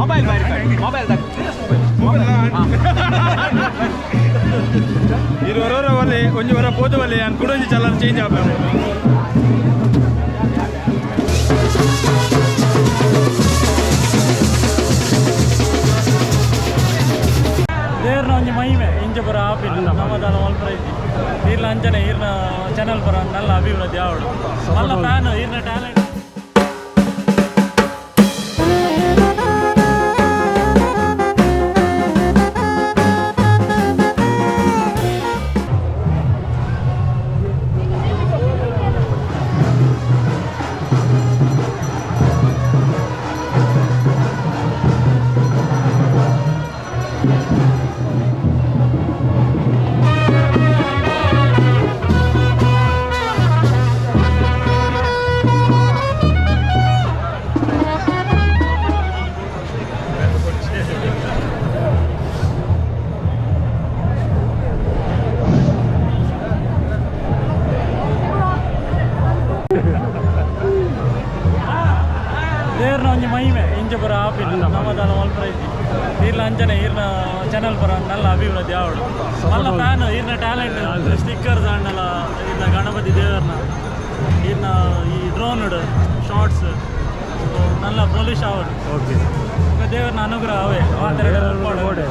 Mobile ಬಾರಿ mobile ಇರುವರ ಒಲೆ ಒಂಜಿ ವರ ಪೋದು ಒಲೆ ಅನ್ ಕುಡೊಂಜಿ ಚಲನ ಚೇಂಜ್ ಆಪೆ. ದೇರ್ನ ಒಂಜಿ ಮಹಿಮೆ ಇಂಚ ಪುರ ಆಪಿಲ್ಲ ನಮ್ಮದಲ್ಲ ಮಲ್ಪ ಇದ್ದಿ ಈರ್ಲ ಅಂಚನೆ ಈರ್ನ ಚಾನಲ್ ಪುರ ನಲ್ಲ ಅಭಿವೃದ್ಧಿ ಆವಡು ಮಲ್ಲ ಫ್ಯಾನ್ ಈರ್ನ ಟ್ಯಾಲೆಂಟ್. ದೇರ್ನ ಒಂಜಿ ಮಹಿಮೆ ಇಂಚ ಪುರ ಆಪಿಲ್ಲ ನಮ್ಮದಲ್ಲ ಮಲ್ಪ ಇದ್ದಿ ಈರ್ಲ ಅಂಚನೆ ಈರ್ನ ಚಾನಲ್ ಪುರ ನಲ್ಲ ಅಭಿವೃದ್ಧಿ ಆವಡು ಮಲ್ಲ ಫ್ಯಾನ್ ಈರ್ನ ಟ್ಯಾಲೆಂಟ್. ಸ್ಟಿಕ್ಕರ್ಸ್ ಆಂಡಲ ಈರ್ನ ಗಣಪತಿ ದೇವರ್ನ ಈರ್ನ ಈ ಡ್ರೋನ್ ಶಾರ್ಟ್ಸ್ ನಲ್ಲ ಪೊಲಿಶ್ ಆವಡು. ಓಕೆ. ದೇವರನ ಅನುಗ್ರಹ ಅವೇ. ಬೋಡೆ.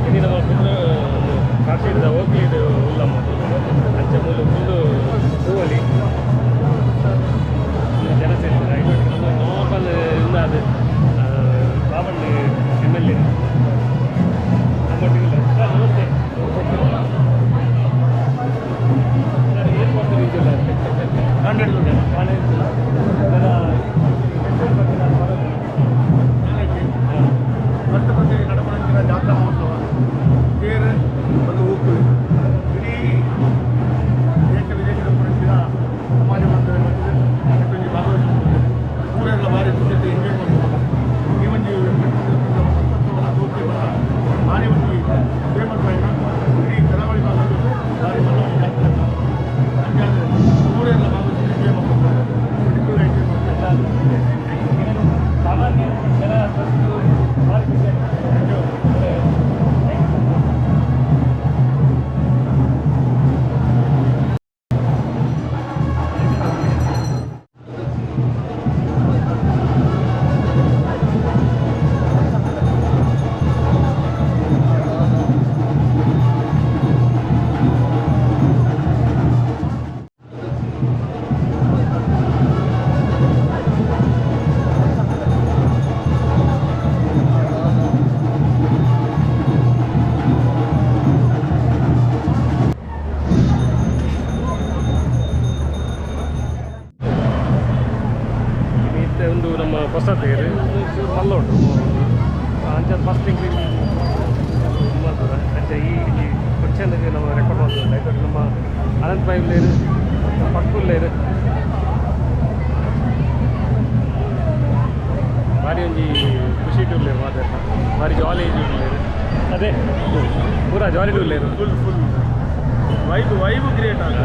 ಇನಿ ನಮ್ಮ ಫುಲ್ ಕಾಶಿದ ಹೋಗ್ಲಿದ್ದು ಉಲ್ಲಮ್ಮ ಅಂಚ ಮೂಲು ಫುಲ್ಲು ಹೂವಲಿ ಜನ ಸೇರಿದ್ದಾರೆ. ಐನೋಟಿಗೆ ನಮ್ಮ ನಾರ್ಮಲ್ ಇಲ್ಲ ಅದು ಬಾಬಣ್ಣ ಎಮ್ ಎಲ್ ಎ ನಮ್ಮೊಟ್ಟಿಗೆ. ಸರ್ ನಮಸ್ತೆ ಸರ್, ಏನು ಮಾಡ್ತೀರಿ ಇದೆಲ್ಲ? ಹಂಡ್ರೆಡ್. ಹಾಂ. ಮತ್ತೆ. ಚೂರು ಮಲ್ಲ ಉಂಟು. ಅಂಚ ಫಸ್ಟ್ ಇಂಗ್ಲೀಷ್ ಮಾಡ್ತದೆ. ಅಂಚ ಈ ಈ ಕ್ವಶನ್ ನಮ್ಮ ರೆಕಾರ್ಡ್ ಮಾಡ್ತದೆ. ಆಯ್ತು, ನಮ್ಮ ಅನಂತ್ ಪೈ ಉಳ್ಳೇರು, ಪಕ್ಕು ಉಳ್ಳೇರು. ಭಾರಿ ಒಂಜಿ ಖುಷಿ ಉಳ್ಳೇರು ಮಾತಾಡ್ತಾ, ಭಾರಿ ಜಾಲಿ ಉಳ್ಳೇರು. ಅದೇ ಪೂರಾ ಜಾಲಿ ಉಳ್ಳೇರು. Full full vibe vibe create ಆಗ.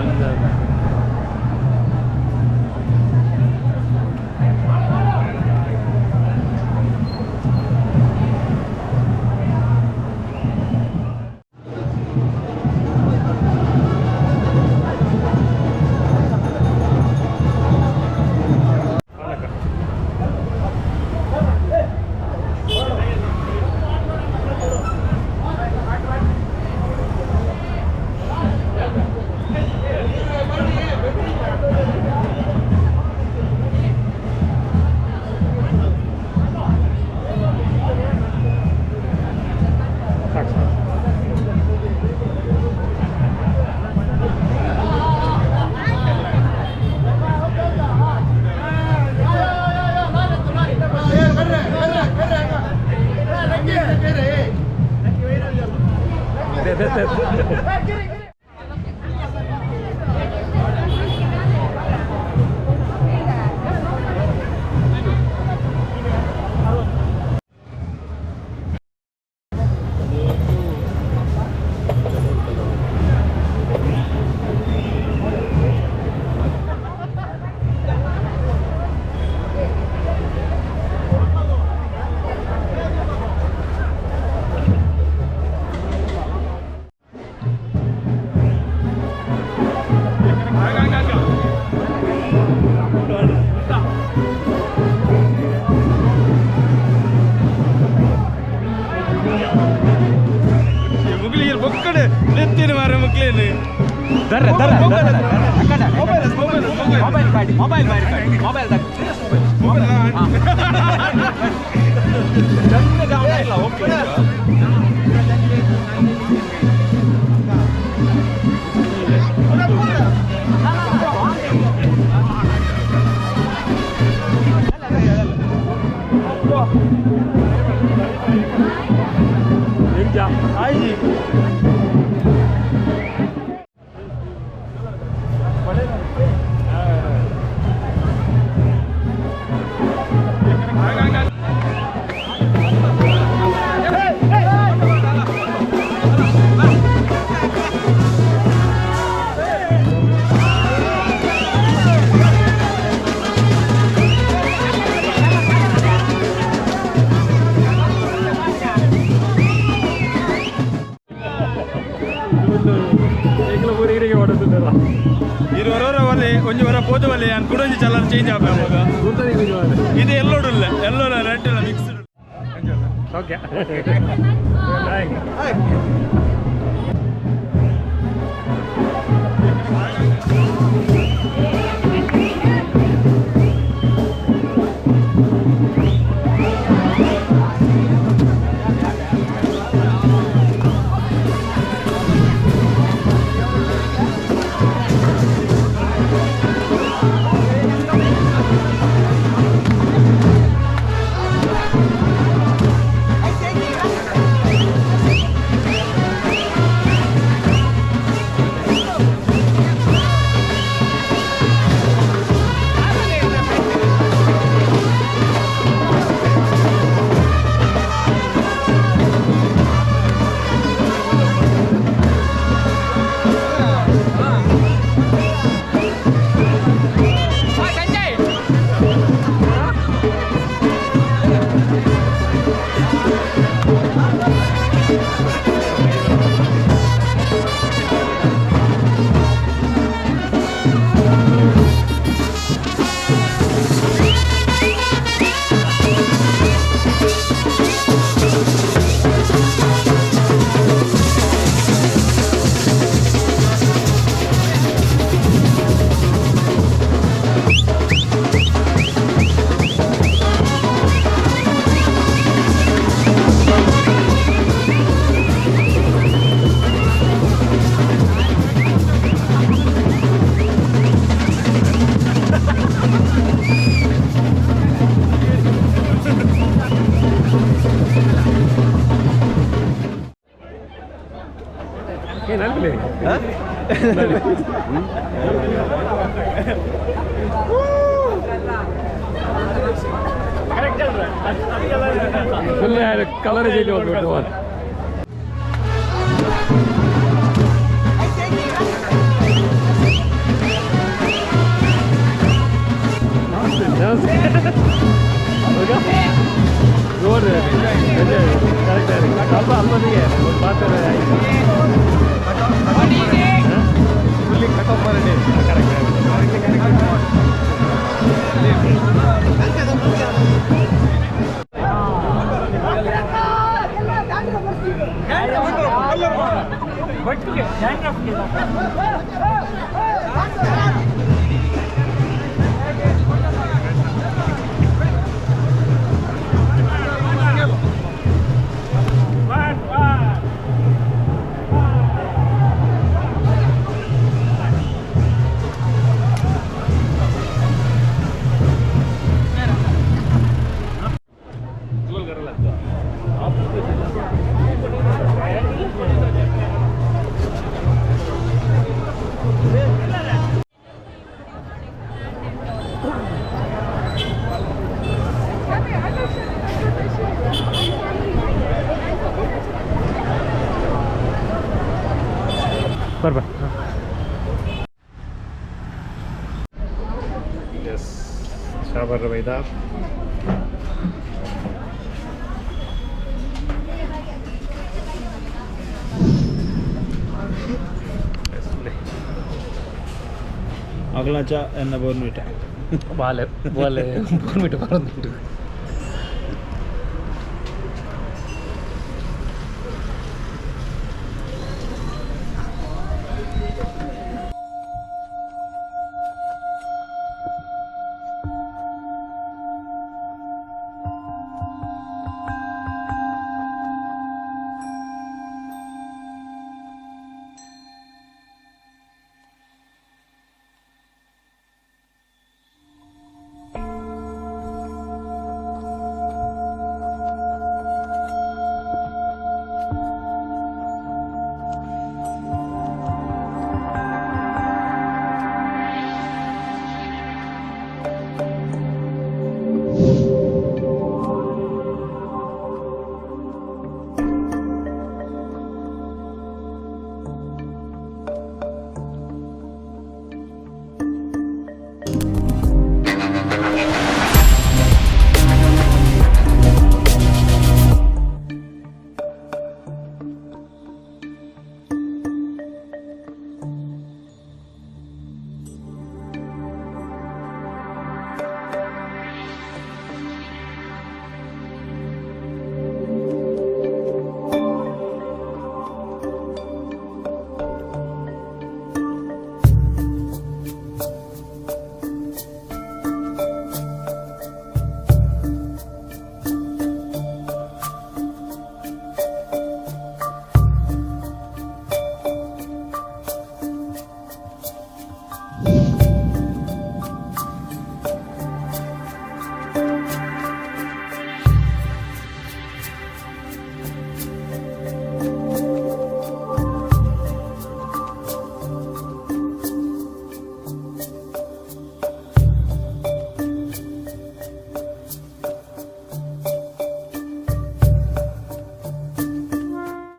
ಸಾಕು ಸಾಕು. ಅದೇ ಅದೇ ಅದೇ. ಮುಗ್ಲಿ ಬೊಕ್ಕಡೆ ನೆತ್ತಿನ ಮಾರ ಮುಕ್ಲೇನು. ದರ್ರೆ ದರ್ರೆ. Mobile. Mobile. Mobile mobile. Mobile ಬಾಡಿ, ಮೊಬೈಲ್ ಬಾಡಿ, ಮೊಬೈಲ್ ದಕ್. ಇಲ್ಲ, ಓಕೆ. ಎಂಚ? ಆಯ್ತು. ಒಂದು ಏಕಲ ಪೂರ ಈರಿಗೆ ಹೊಡೆದಿದ್ದಲ್ಲ. ಇರುವರ ಒಲೆ ಒಂಜಿ ವರ ಪೋದು ಒಲೆ ಅನ್ ಕುಡೊಂಜಿ ಚಲರ್ ಚೇಂಜ್ ಆಪೆ ಅವಾಗ. ಇದು ಎಲ್ಲೋಡುಲ್ಲ, ಎಲ್ಲೋಡ ರೆಡ್ ಮಿಕ್ಸ್. ಓಕೆ. ನಲ್ಪಿಲೆ ಫುಲ್ ಕಲರ್ ಚೇಂಜ್ ಮಾಡ್ಬಿಟ್ಟು. ನಮಸ್ತೆ. ನೋಡ್ರಿ, ಕರೆಕ್ಟ್. ಅಲ್ಪ ಅಲ್ಪನಿಗೆ ಪಾತ್ರ. Fully cut off ಮಾಡಿ. ಕರೆಕ್ಟ್. ಬರ್ಬಾ. ಎಸ್, ಶಾಬರ್ ಬೈದ. ಅಗಲ ಚ ಎನ್ನ ಬೋರ್ನ್ವಿಟ. ಬಾಲೆ ಬಾಲೆ ಬೋರ್ನ್ವಿಟ ಬರೋದುಂಟು.